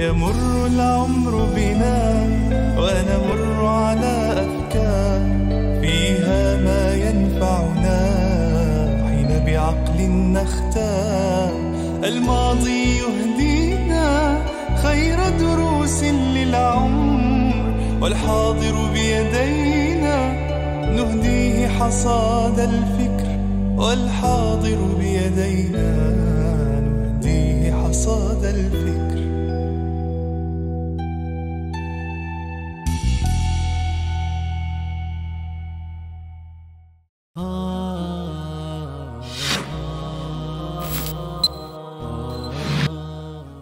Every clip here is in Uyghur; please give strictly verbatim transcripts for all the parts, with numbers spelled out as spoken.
يمر العمر بنا ونمر على أفكار فيها ما ينفعنا حين بعقل نختار. الماضي يهدينا خير دروس للعمر، والحاضر بيدينا نهديه حصاد الفكر، والحاضر بيدينا نهديه حصاد الفكر.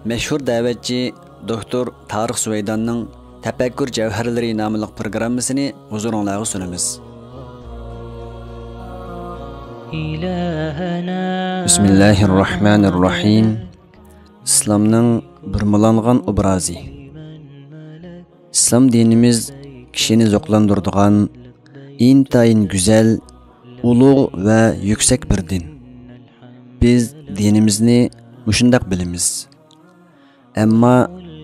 مەشھۇر دەۋەتچى دوكتور تارىق سۇۋەيداننىڭ تەپەككۇر جەۋھەرلىرى ناملىق پروگراممىسىنى ھۇزۇرۇڭلارغا سۇنىمىز. بىسمىللاھىررەھمانىررەھىم. ئىسلامنىڭ بۇرمىلانغان ئوبرازى. ئىسلام دىنىمىز كىشىنى زوقلاندۇرىدىغان ئىنتايىن گۈزەل، ئۇلۇغ ۋە يۈكسەك بىر دىن. بىز دىنىمىزنى مۇشۇنداق بىلىمىز. ئەمما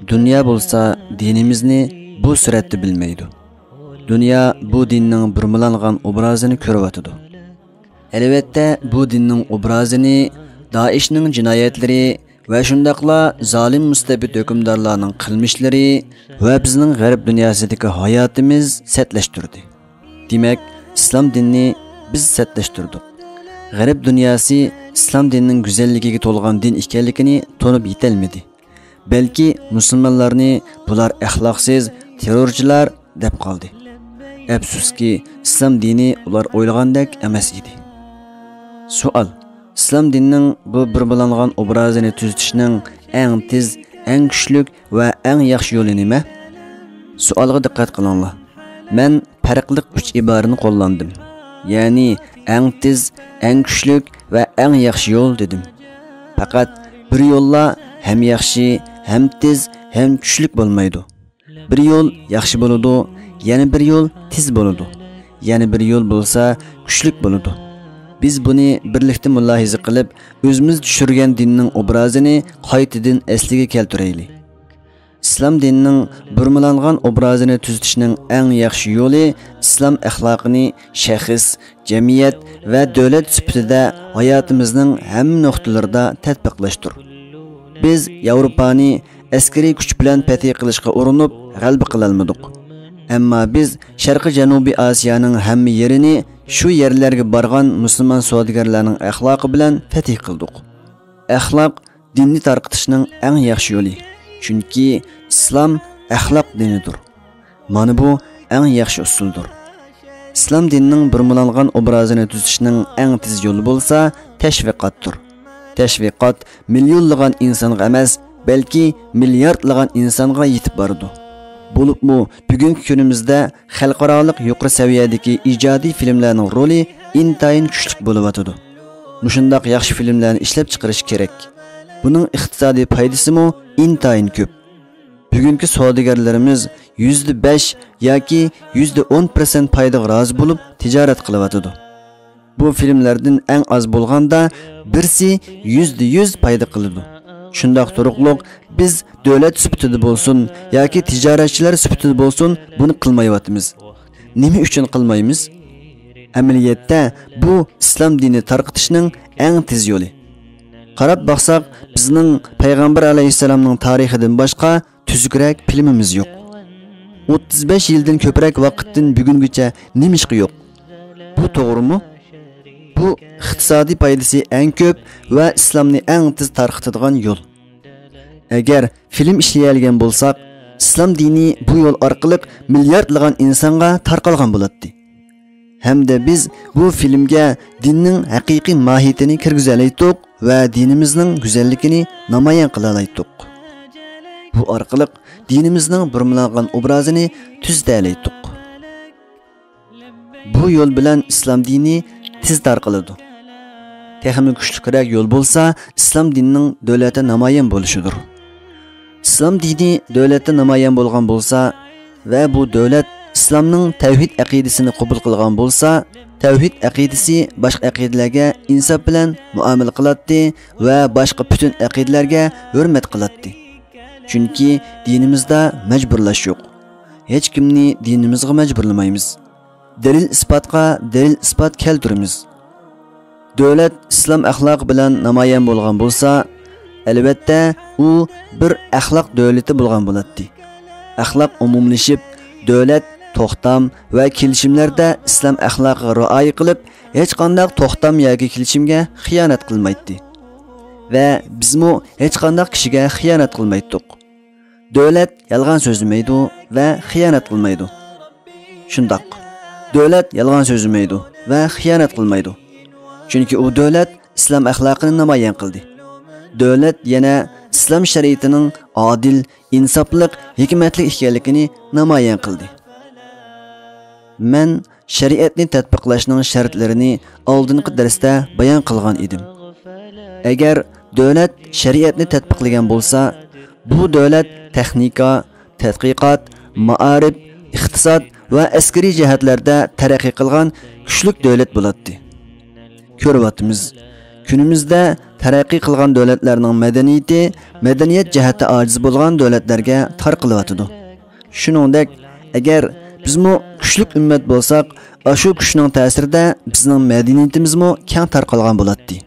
دۇنيا بولسا دىنىمىزنى بۇ سۈرەتتە بىلمەيدۇ. دۇنيا بۇ دىننىڭ بۇرمىلانغان ئوبرازىنى كۆرۈۋاتىدۇ. ئەلۋەتتە، بۇ دىننىڭ ئوبرازىنى دائىشنىڭ جىنايەتلىرى ۋە شۇنداقلا زالىم مۇستەبىت ھۆكۈمدارلارنىڭ قىلمىشلىرى ۋە بىزنىڭ غەرب دۇنياسىدىكى ھاياتىمىز سەتلەشتۈردى. دېمەك، ئىسلام دىنىنى بىز سەتلەشتۈردۇق. غەرب دۇنياسى ئىسلام دىنىنىڭ گۈزەللىكىگە تولغان دىن ئىكەنلىكىنى تونۇپ يېتەلمىدى. بەلكى مۇسۇلمانلارنى بۇلار ئەخلاقسىز، تېررورچىلار دەپ قالدى. ئەپسۇسكى، ئىسلام دىنى ئۇلار ئويلىغاندەك ئەمەس ئىدى. سوئال: ئىسلام دىنىنىڭ بۇ بۇرمىلانغان ئوبرازىنى تۈزىتىشنىڭ ئەڭ تېز، ئەڭ كۈچلۈك ۋە ئەڭ ياخشى يولى نېمە؟ سوئالغا دىققەت قىلىڭلار. مەن پەرقلىق ئۈچ ئىبارىنى قوللاندىم. يەنى ئەڭ تېز، ئەڭ كۈچلۈك ۋە ئەڭ ياخشى يول دېدىم. پەقەت بىر يوللا ھەم ياخشى، ھەم تېز، ھەم كۈچلۈك بولمايدۇ. بىر يول ياخشى بولىدۇ، يەنە بىر يول تېز بولىدۇ. يەنە بىر يول بولسا كۈچلۈك بولىدۇ. بىز بۇنى بىرلىكتە مۇلاھىزە قىلىپ، ئۆزىمىز چۈشۈرگەن دىننىڭ ئوبرازىنى قايتىدىن ئەسلىگە كەلتۈرەيلى. ئىسلام دىنىنىڭ بۇرمىلانغان ئوبرازىنى تۈزىتىشنىڭ ئەڭ ياخشى يولى ئىسلام ئەخلاقىنى شەخس، جەمئىيەت ۋە دۆلەت سۈپىتىدە ھاياتىمىزنىڭ ھەممە نۇقتىلىرىدا تەتبىقلاشتۇر. بىز ياۋروپانى ئەسكىرىي كۈچ بىلەن پەتھى قىلىشقا ئۇرۇنۇپ، غەلىبە قىلالمىدۇق. ئەمما بىز شەرقىي جەنۇبىي ئاسىيانىڭ ھەممە يېرىنى شۇ يەرلەرگە بارغان مۇسۇلمان سودىگەرلەرنىڭ ئەخلاقى بىلەن پەتھى قىلدۇق. ئەخلاق دىننى تارقىتىشنىڭ ئەڭ ياخشى يولى. چۈنكى ئىسلام ئەخلاق دىنىدۇر. مانا بۇ ئەڭ ياخشى ئۇسۇلدۇر. ئىسلام دىنىنىڭ بۇرمىلانغان ئوبرازىنى تۈزىتىشنىڭ ئەڭ تېز يولى بولسا تەشۋىقاتتۇر. تەشۋىقات مىليونلىغان ئىنسانغا ئەمەس، بەلكى مىلياردلىغان ئىنسانغا يېتىپ بارىدۇ. بولۇپمۇ بۈگۈنكى كۈنىمىزدە خەلقئارالىق يۇقىرى سەۋىيەدىكى ئىجادىي فىلىملەرنىڭ رولى ئىنتايىن كۈچلۈك بولۇۋاتىدۇ. مۇشۇنداق ياخشى فىلىملەرنى ئىشلەپ چىقىرىش كېرەك. بۇنىڭ ئىقتىسادىي پايدىسىمۇ ئىنتايىن كۆپ. بۈگۈنكى سودىگەرلىرىمىز يۈزدە بەش ياكى يۈزدە ئون پىرسەنت پايدىغا رازى بولۇپ تىجارەت قىلىۋاتىدۇ. بۇ فىلىملەردىن ئەڭ ئاز بولغاندا بىرسى يۈزدە يۈز پايدا قىلىدۇ. شۇنداق تۇرۇقلۇق بىز دۆلەت سۈپىتىدە بولسۇن ياكى تىجارەتچىلەر سۈپىتىدە بولسۇن بۇنى قىلمايۋاتىمىز. نېمە ئۈچۈن قىلمايمىز؟ ئەمەلىيەتتە بۇ ئىسلام دىنى تارقىتىشنىڭ ئەڭ تېز يولى. قاراپ باقساق، بىزنىڭ پەيغەمبەر ئەلەيھىسسالامنىڭ تارىخىدىن باشقا تۈزۈكرەك فىلىمىمىز يوق. ئوتتۇز بەش يىلدىن كۆپرەك ۋاقىتتىن بۈگۈنگىچە نېمىشقا يوق؟ بۇ توغرىمۇ؟ بۇ ئىقتىسادىي پايدىسى ئەڭ كۆپ ۋە ئىسلامنى ئەڭ تېز تارقىتىدىغان يول. ئەگەر فىلىم ئىشلىيەلىگەن بولساق، ئىسلام دىنى بۇ يول ئارقىلىق مىلياردلىغان ئىنسانغا تارقالغان بولاتتى. ھەمدە بىز بۇ فىلىمگە دىننىڭ ھەقىقىي ماھىيىتىنى كىرگۈزەلەيتتۇق ۋە دىنىمىزنىڭ گۈزەللىكىنى نامايان قىلالايتتۇق. بۇ ئارقىلىق دىنىمىزنىڭ بۇرمىلانغان ئوبرازىنى تۈزىتەلەيتتۇق. بۇ يول بىلەن ئىسلام دىنى تېز تارقىلىدۇ. تېخىمۇ كۈچلۈكرەك يول بولسا ئىسلام دىنىنىڭ دۆلەتتە نامايان بولۇشىدۇر. ئىسلام دىنى دۆلەتتە نامايان بولغان بولسا ۋە بۇ دۆلەت ئىسلامنىڭ تەۋھىد ئەقىدىسىنى قوبۇل قىلغان بولسا، تەۋھىد ئەقىدىسى باشقا ئەقىدىلەرگە ئىنساپ بىلەن مۇئامىلە قىلاتتى ۋە باشقا پۈتۈن ئەقىدىلەرگە ھۆرمەت قىلاتتى. چۈنكى دىنىمىزدا مەجبۇرلاش يوق. ھېچكىمنى دىنىمىزغا مەجبۇرلىمايمىز. دەلىل-ئىسپاتقا دەلىل-ئىسپات كەلتۈرىمىز. دۆلەت ئىسلام ئەخلاقى بىلەن نامايان بولغان بولسا، ئەلۋەتتە، ئۇ بىر ئەخلاق دۆلىتى بولغان بولاتتى. ئەخلاق ئومۇملىشىپ، دۆلەت توختام ۋە كېلىشىملەردە ئىسلام ئەخلاقىغا رىئايە قىلىپ، ھېچقانداق توختام ياكى كېلىشىمگە خىيانەت قىلمايتتى. ۋە بىزمۇ ھېچقانداق كىشىگە خىيانەت قىلمايتتۇق. دۆلەت يالغان سۆزلىمەيدۇ ۋە خىيانەت قىلمايدۇ. شۇنداق، دۆلەت يالغان سۆزلىمەيدۇ ۋە خىيانەت قىلمايدۇ. چۈنكى ئۇ دۆلەت ئىسلام ئەخلاقىنى نامايان قىلدى. دۆلەت يەنە ئىسلام شەرىئىتىنىڭ ئادىل، ئىنساپلىق، ھېكمەتلىك ئىكەنلىكىنى نامايان قىلدى. مەن شەرىئەتنى تەتبىقلاشنىڭ شەرتلىرىنى ئالدىنقى دەرستە بايان قىلغان ئىدىم. ئەگەر دۆلەت شەرىئەتنى تەتبىقلىگەن بولسا، بۇ دۆلەت تېخنىكا، تەتقىقات، مائارىپ، ئىقتىساد ۋە ئەسكىرىي جەھەتلەردە تەرەققىي قىلغان كۈچلۈك دۆلەت بولاتتى. كۆرۈۋاتىمىز، كۈنىمىزدە تەرەققىي قىلغان دۆلەتلەرنىڭ مەدەنىيىتى مەدەنىيەت جەھەتتە ئاجىز بولغان دۆلەتلەرگە تارقىلىۋاتىدۇ. شۇنىڭدەك، ئەگەر بىزمۇ كۈچلۈك ئۈممەت بولساق، ئاشۇ كۈچنىڭ تەسىرىدە بىزنىڭ مەدەنىيىتىمىزمۇ كەڭ تارقالغان بولاتتى.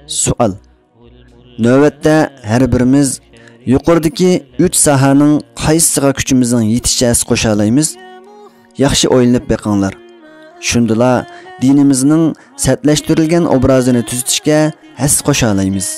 سوئال. نۆۋەتتە ھەر بىرىمىز يۇقىرىدىكى ئۈچ ساھەنىڭ قايسىسىغا كۈچىمىزنىڭ يېتىشىچە ھەسسە قوشالايمىز؟ ياخشى ئويلىنىپ بېقىڭلار. شۇندىلا دىنىمىزنىڭ سەتلەشتۈرۈلگەن ئوبرازىنى تۈزىتىشكە ھەسسە قوشالايمىز.